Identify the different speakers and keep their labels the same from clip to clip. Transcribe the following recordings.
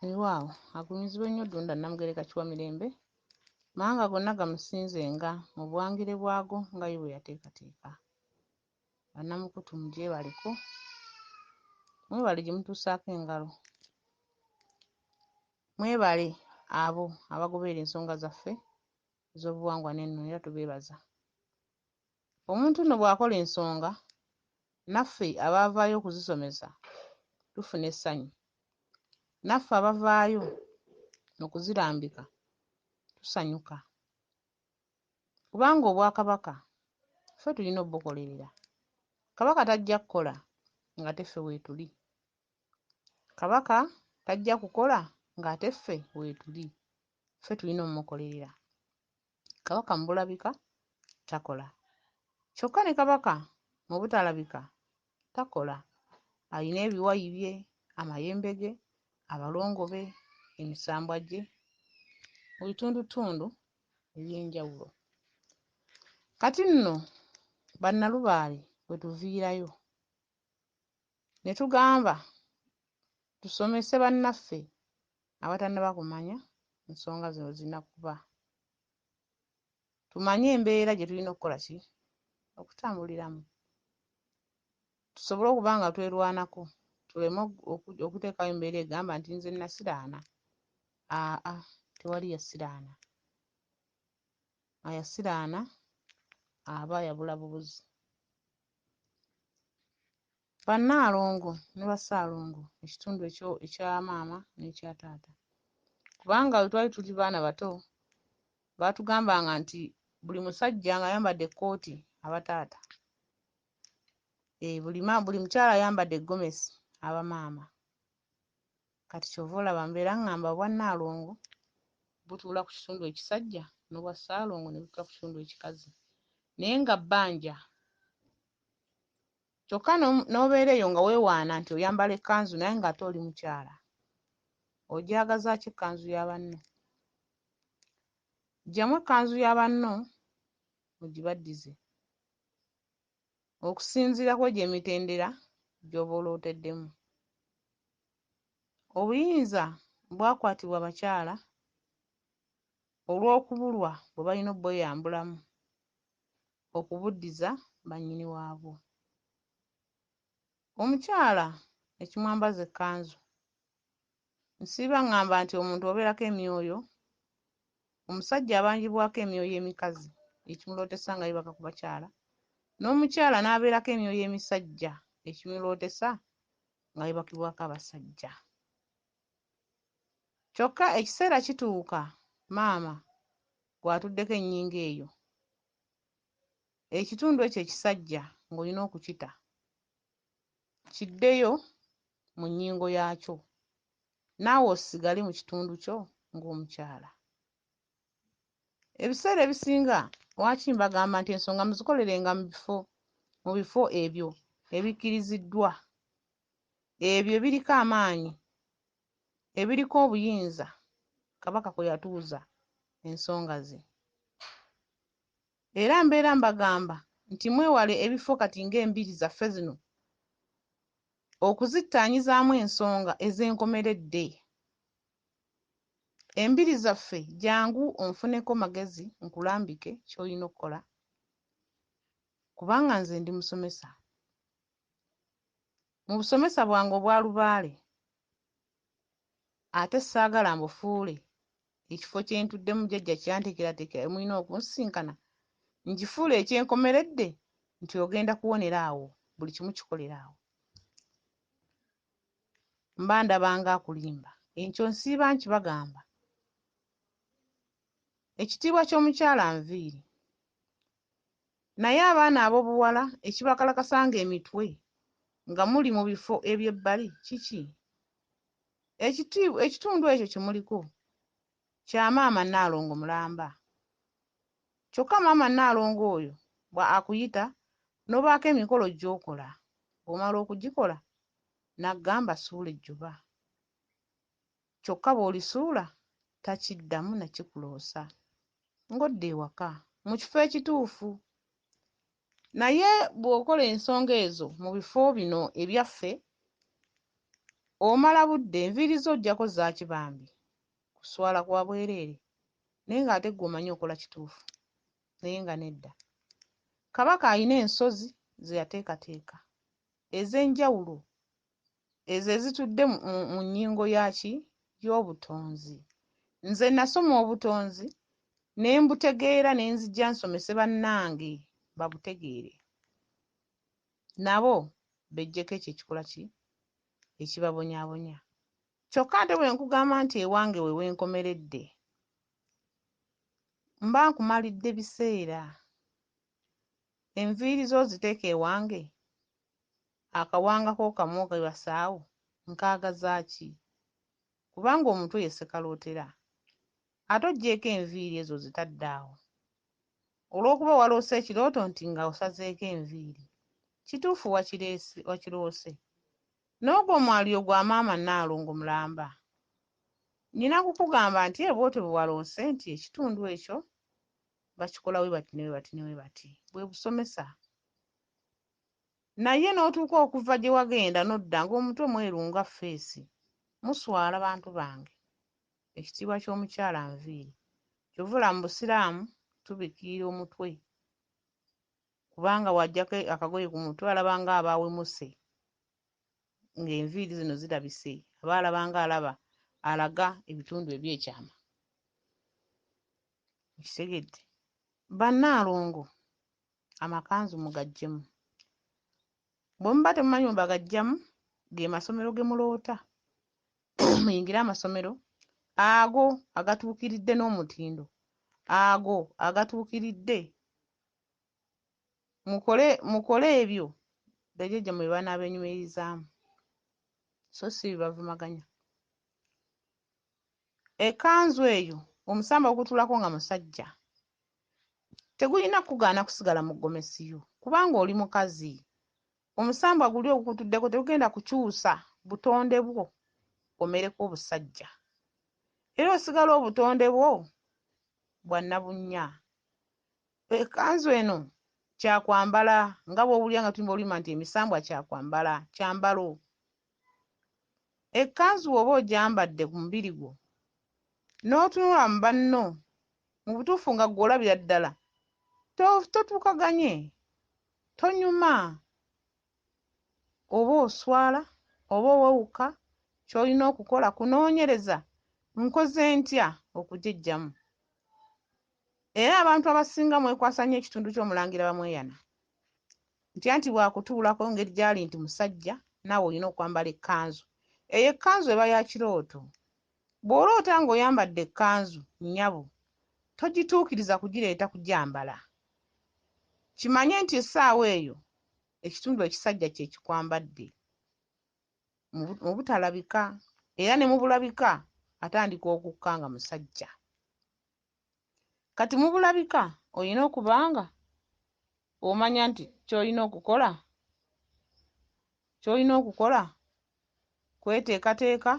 Speaker 1: Weewaawo agulumizibwe nnyo Ddunda Nnamugereka Kiwamirembe, amawanga gonna gamusinzenga mu buwangire bwago nga ye bwe yateekateeka. Bannamukutu mugyebaleko, mwebale gye mutuusaako engalo. Mwebale abo abagoberera ensonga zaffe ez'obuwangwa n'ennono era tubeebaza. Omuntu nno bw'akola ensonga, naffe abaavaayo okuzisomesa tufuna essanyu. Naffe abavaayo okuzirambika tusanyuka. Kubanga Obwakabaka ffe tulina obukolerera. Kabaka tajja kukola ng'ate ffe weetuli. Kabaka tajja kukola ng'ate ffe weetuli. Ffe tulina omukolerera. Kabaka mu bulabika takola. Kyokka ne Kabaka mu butalabika takola. Alina ebiwayi bye, amayembe ge, abalongo be, emisambwa gye mu bitundutundu eby'enjawulo. Kati nno bannalubaale we tuviirayo ne tugamba tusomese bannaffe abatannaba kumanya nsonga zino zirina kuba. Tumanye embeera gye tulina okukola ki? Okutambuliramu. Tusobole okuba nga twerwanako tuleme okuteekawo embeera egamba nti nze nasiraana. Aa tewali yasiraana. Ayasiraana aba yabula bubuzi. Bannaalongo ne bassaalongo ekitundu ekya maama n'ekya taata. Kubanga bwe twali tuli baana bato baatugambanga nti buli musajja ng'ayambadde ekkooti aba taata. Buli mukyala ayambadde eggomesi aba maama. Kati ky'ova olaba mbeera ŋŋamba obwannaalongo butuula ku kitundu ekisajja n'obwa ssaalongo ne butuula ku kitundu ekikazi. Naye nga bbanja. Kyokka n'obeera eyo nga weewaana nti oyambala ekkanzu naye ng'ate oli mukyala. Ogyagaza ki ekkanzu ya banno? Ggyamu ekkanzu ya banno ogibaddize. Okusinziira ku egyo emitendera gy'oba olooteddemu. Obuyinza bwakwatibwa abakyala olw'okubulwa bwe balina obweyambulamu okubuddiza bannyini waabwo. Omukyala ekimwambaza ekkanzu. Nsiiba ŋŋamba nti omuntu obeerako emyoyo, omusajja abanjibwako emyoyo emikazi ekimulootesa nga yeebaka ku bakyala, n'omukyala n'abeerako emyoyo emisajja ekimulootesa nga yeebakibwako abasajja. Kyokka ekiseera kituuka maama gw'atuddeko ennyingo eyo, ekitundu ekyo ekisajja ng'olina okukita kiddeyo mu nnyingo yaakyo naawe osigale mu kitundu kyo ng'omukyala. Ebiseera ebisinga lwaki mbagamba nti ensonga muzikolerenga mu bifo ebyo ebikkiriziddwa, ebyo ebiriko amaanyi, ebiriko obuyinza Kabaka kwe yatuuza ensonga ze. Era mbeera mbagamba nti mwewale ebifo kati ng'embiri zaffe zino okuzittaanyizaamu ensonga ez'enkomeredde. Embiri zaffe jangu onfuneko magezi nkulambike ky'olina okukola kubanga nze ndi musomesa. Mu busomesa bwange obwa lubaale ate saagala mbufuule ekifo kye ntuddemu jjajja kyanteekerateekera mulina okunsinkana nkifuule ekyenkomeredde nti ogenda kuwonera awo buli kimu kikolera awo. Mba ndabanga akulimba. Enkyo nsiiba nkibagamba. Ekitiibwa ky'omukyala nviiri. Naye abaana ab'obuwala ekibakalakasanga emitwe nga muli mu bifo eby'ebbali kiki? Ekitundu ekyo kye muliko kya maama Nnaalongo mulamba. Kyokka maama Nnaalongo oyo bwa akuyita n'obaako emikolo gy'okola. Bw'omala okugikola n'agamba suula ejjuba. Kyokka bw'olisuula takiddamu na kikuloosa. Ng'odda ewaka mu kifo ekituufu. Naye bw'okola ensonga ezo mu bifo bino ebyaffe Omala budde, enviiri zo ojjako zaaki bambi? Kuswala kwa bwereere. Naye ng'ate ggwe omanyi okola kituufu. Naye nga nedda. Kabaka alina ensozi ze yateekateeka ez'enjawulo, ezo ezitudde mu nnyingo ya ki? Y'obutonzi. Nze nasoma obutonzi ne mbutegeera ne nzija nsomese bannange babutegeere. Nabo beggyeko ekyo ekikola ki? Ekibabonyaabonya. Kyokka ate bwe nkugamba nti ewange we wenkomeredde, mba nkumalidde biseera. Enviiri zo oziteeke ewange, akawanga ko kamu okebasaawo, nkaagaza ki? Kubanga omutwe ye ssekalootera. Ate oggyeeko enviiri ezo ozitadde awo. Olw'okuba waloose ekirooto nti nga osazeeko enviiri. Kituufu wakiroose. N'ogwo omwaliiro gwa maama Nnaalongo mulamba. Nnina kukugamba nti ee bw'otyo bwe waloose nti ekitundu ekyo bakikola bwe bati ne bwe bati ne bwe bati. Bwe busomesa. Naye n'otuuka okuva gye wagenda n'odda ng'omutwe mweru nga ffeesi. Muswala bantu bange. Ekitiibwa ky'omukyala nviiri. Ky'ova olaba mu Busiraamu tubikkirira omutwe kubanga bw'aggyako akagoye ku mutwe alaba ng'aba awemuse ng'enviiri zino zirabise, aba alaba ng'alaba alaga ebitundu eby'ekyama. Okitegedde? Bannaalongo amakanzu mugaggyemu. Bwe muba temumanyi bwe bagaggyamu, ge masomero ge muloota. Muyingire amasomero ago agatuukiridde n'omutindo, ago agatuukiridde. Mukole mukole ebyo bajjajjammwe bye banaabenyumirizaamu, so si bibavumaganya. Ekkanzu eyo omusamba gukutuulako nga musajja, tegulina kukugaana kusigala mu ggomesi yo kubanga oli mukazi. Omusambwa guli ogukutuddeko tegugenda kukyusa butonde bwo omereko obusajja. Era osigala obutonde bwo bwa nabunnya. Ekkanzu eno kyakwambala nga bw'owulira nga tuyimba oluyimba nti emisambwa kyakwambala, kyambalo. Ekkanzu bw'oba ogyambadde ku mubiri gwo n'otunula mu banno mu butuufu nga ggwe olabira ddala totuukaganye, tonyuma, oba oswala oba owewuka, ky'olina okukola kunoonyereza nkoze ntya okugyejjamu. Era abantu abasinga mwekwasa nnyo ekitundu ky'omulangira Bamweyana nti anti bw'akutuulako engeri gy'ali nti musajja naawe olina okwambala ekkanzu. Eyo ekkanzu eba ya kirooto. Bw'oloota ng'oyambadde ekkanzu nnyabo togituukiriza kugireeta kugyambala. Kimanye nti essaawa eyo ekitundu ekisajja kye kikwambadde mu butalabika era ne mu bulabika atandika okukka nga musajja. Kati mu bulabika olina okuba nga omanya nti ky'olina okukola ky'olina okukola kweteekateeka,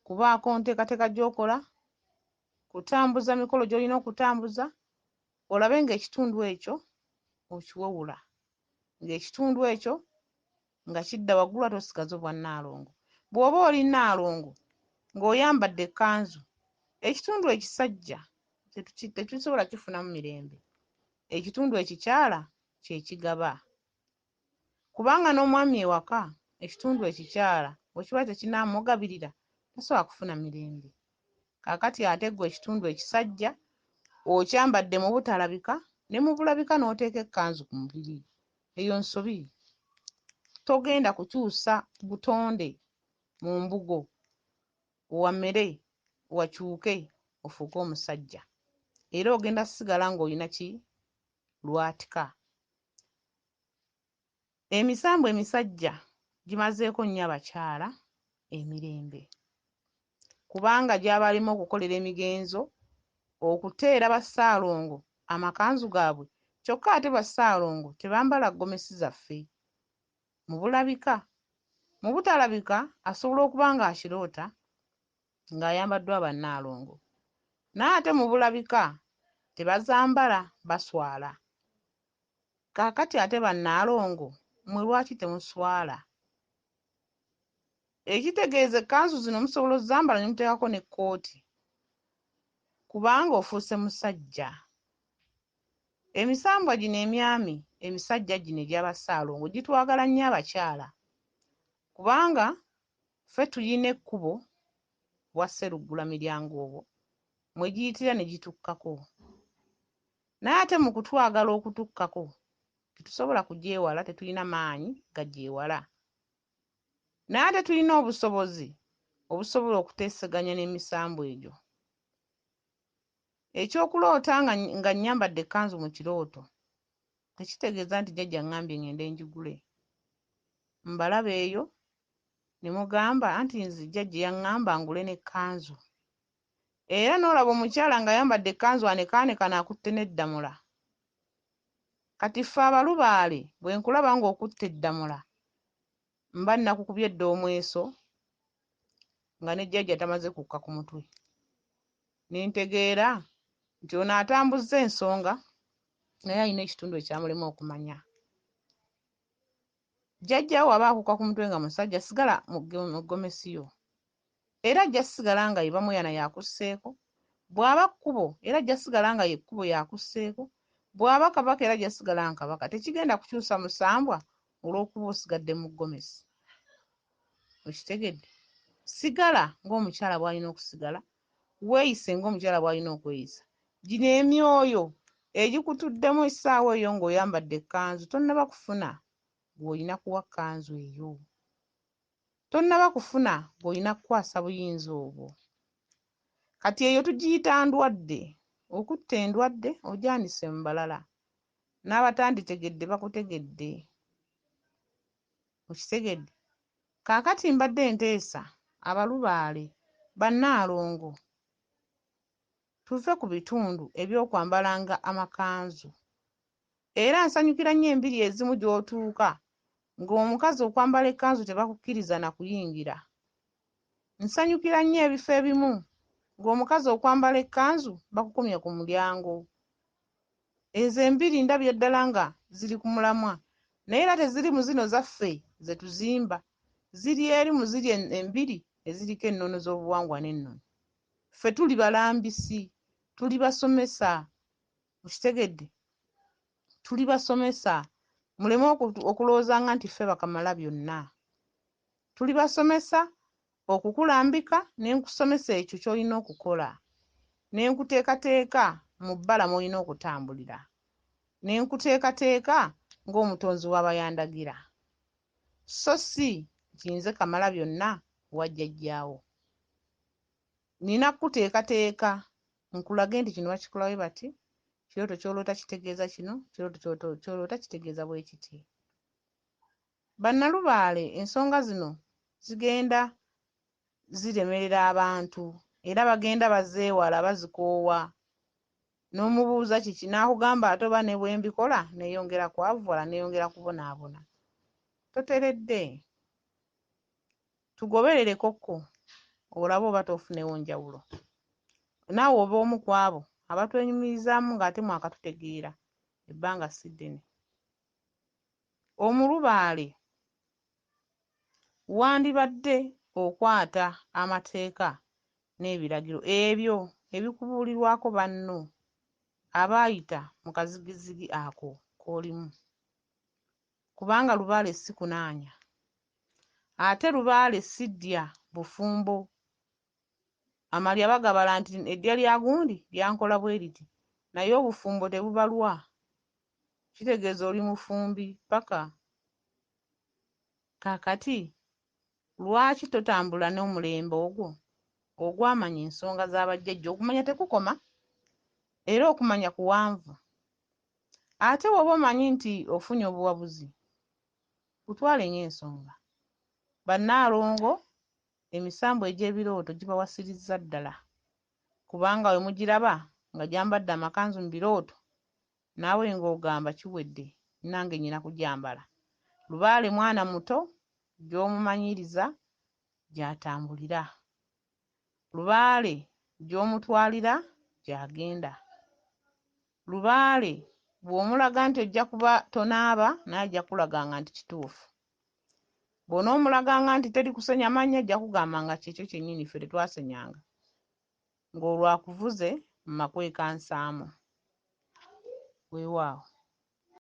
Speaker 1: kubaako nteekateeka gy'okola, kutambuza mikolo gy'olina okutambuza olabe ng'ekitundu ekyo okiwewula, ng'ekitundu ekyo nga kidda waggulu ate osigaze obwa Nnaalongo. Bw'oba oli Nnaalongo ng'oyambadde ekkanzu, ekitundu ekisajja tetusobola kifunamu mirembe. Ekitundu ekikyala kye kigaba. Kubanga n'omwami ewaka ekitundu ekikyala bwe kiba tekinaamugabirira tasobola kufuna mirembe. Kaakati ate ggwe ekitundu ekisajja okyambadde mu butalabika ne mu bulabika n'oteeka ekkanzu ku mubiri. Eyo nsobi. Togenda kukyusa butonde mu mbugo wamere wakyuke ofuuke omusajja. Era ogenda kusigala ng'olina ki? Lwatika. Emisambwa emisajja gimazeeko nnyo abakyala emirembe kubanga gyabalema okukolera emigenzo, okuteera bassaalongo amakanzu gaabwe kyokka ate bassaalongo tebambala ggomesi zaffe mu bulabika. Mu butalabika asobola okuba ng'akiroota ng'ayambaddwa bannaalongo naye ate mu bulabika tebazambala baswala. Kaakati ate bannaalongo mmwe lwaki temuswala? Ekitegeeza ekkanzu zino musobola ozambala ne muteekako n'ekkooti, kubanga ofuuse musajja. Emisambwa gino emyami, emisajja gino egy'Abassaalongo gitwagala nnyo abakyala, kubanga ffe tulina ekkubo bwa sseruggulamiryango obwo mwe giyitira ne gitukkako. Naye ate mu kutwagala okutukkako tetusobola kugyewala, tetulina maanyi gagyewala. Naye ate tulina obusobozi obusobola okuteeseganya n'emisambwa egyo. Eky'okuloota nga nnyambadde ekkanzu mu kirooto tekitegeeza nti jjajja aŋŋambye ŋŋende njigule. Mbalaba eyo ne mugamba anti nze jjajja yaŋŋamba ngule n'ekkanzu. Era n'olaba omukyala ng'ayambadde ekkanzu anekaanekana akutte n'eddamula. Kati ffe abalubaale bwe nkulaba ng'okutte eddamula mba nnakukubye dda omweso nga ne jjajja tamaze kukka ku mutwe. Ne ntegeera nti ono atambuzza ensonga naye alina ekitundu ekyamulema okumanya. Jjajja wo aba akukka ku mutwe nga musajja, sigala mu ggomesi yo. Era ajja sigala nga ye Bamweyana y'akusseeko. Bw'aba kkubo era ajja sigala nga ye kkubo y'akusseeko. Bw'aba kabaka era ajja sigala nga kabaka. Tekigenda kukyusa musambwa olw'okuba osigadde mu ggomesi. Okitegedde? Sigala ng'omukyala bw'alina okusigala, weeyise ng'omukyala bw'alina okweyisa. Gino emyoyo egikutuddemu essaawa eyo ng'oyambadde ekkanzu tonnaba kufuna gw'olina kuwa kkanzu eyo. Tonnaba kufuna gw'olina kukwasa buyinza obwo. Kati eyo tugiyita ndwadde. Okutta endwadde ogyanise mu balala. N'abatanditegedde bakutegedde. Okitegedde? Kaakati mbadde nteesa abalubaale bannaalongo tuve ku bitundu eby'okwambalanga amakanzu. Era nsanyukira nnyo embiri ezimu gy'otuuka ng'omukazi okwambala ekkanzu tebakukkiriza na kuyingira. Nsanyukira nnyo ebifo ebimu ng'omukazi okwambala ekkanzu bakukomya ku mulyango. Ezo embiri ndabira ddala nga ziri ku mulamwa, naye era teziri mu zino zaffe ze tuzimba. Ziri eri mu ziri embiri eziriko ennono z'obuwangwa n'ennono. Ffe tuli balambisi, tuli basomesa, okitegedde? Tuli basomesa. Muleme okulowoozanga nti ffe bakamala byonna. Tuli basomesa okukulambika ne nkusomesa ekyo ky'olina okukola, ne nkuteekateeka mu bbala mw'olina okutambulira, ne nkuteekateeka ng'omutonzi w'abayandagira. So si nti nze kamala byonna owa jjajjaawo. Nina kukuteekateeka nkulage nti kino bakikola bwe bati, kirooto ky'oloota kitegeeza kino, kirooto ky'oloota kitegeeza bwe kiti. Bannalubaale ensonga zino zigenda ziremerera abantu era bagenda bazeewala bazikoowa. N'omubuuza kiki n'akugamba ate oba ne bwe mbikola neeyongera kwavuwala neeyongera kubonaabona. Toteredde. Tugoberereko ko olabe oba toofunewo njawulo. Naawe oba omu ku abo abatwenyumirizaamu ng'ate mwakatutegeera ebbanga si ddene. Omulubaale wandibadde okwata amateeka n'ebiragiro ebyo ebikubuulirwako banno abaayita mu kazigizigi ako k'olimu. Kubanga lubaale si kunaanya, ate lubaale si ddya bufumbo. Amalya bagabala nti eddya lya gundi lyankola bwe riti, naye obufumbo tebubalwa. Kitegeeza oli mufumbi paka. Kaakati lwaki totambula n'omulembe ogwo ogwamanya ensonga z'abajjajja? Okumanya tekukoma era okumanya kuwanvu. Ate bw'oba omanyi nti ofunye obuwabuzi, butwale ng'ensonga. Bannaalongo emisambwa egy'ebirooto gibawasirizza ddala, kubanga we mugiraba nga gyambadde amakanzu mu birooto, naawe ng'ogamba kiwedde nange nnyina kugyambala. Lubaale mwana muto gy'omumanyiriza gy'atambulira. Lubaale gy'omutwalira gy'agenda. Lubaale bw'omulaga nti ojja kuba tonaaba naye ajja kukulaganga nti kituufu. Bw'onoomulaganga nti teri kusenya mannyo ajja kugamba nga kyekyo kyennyini ffe tetwasenyanga. Ng'olwo akuvuze mu makwekansaamu. Weewaawo.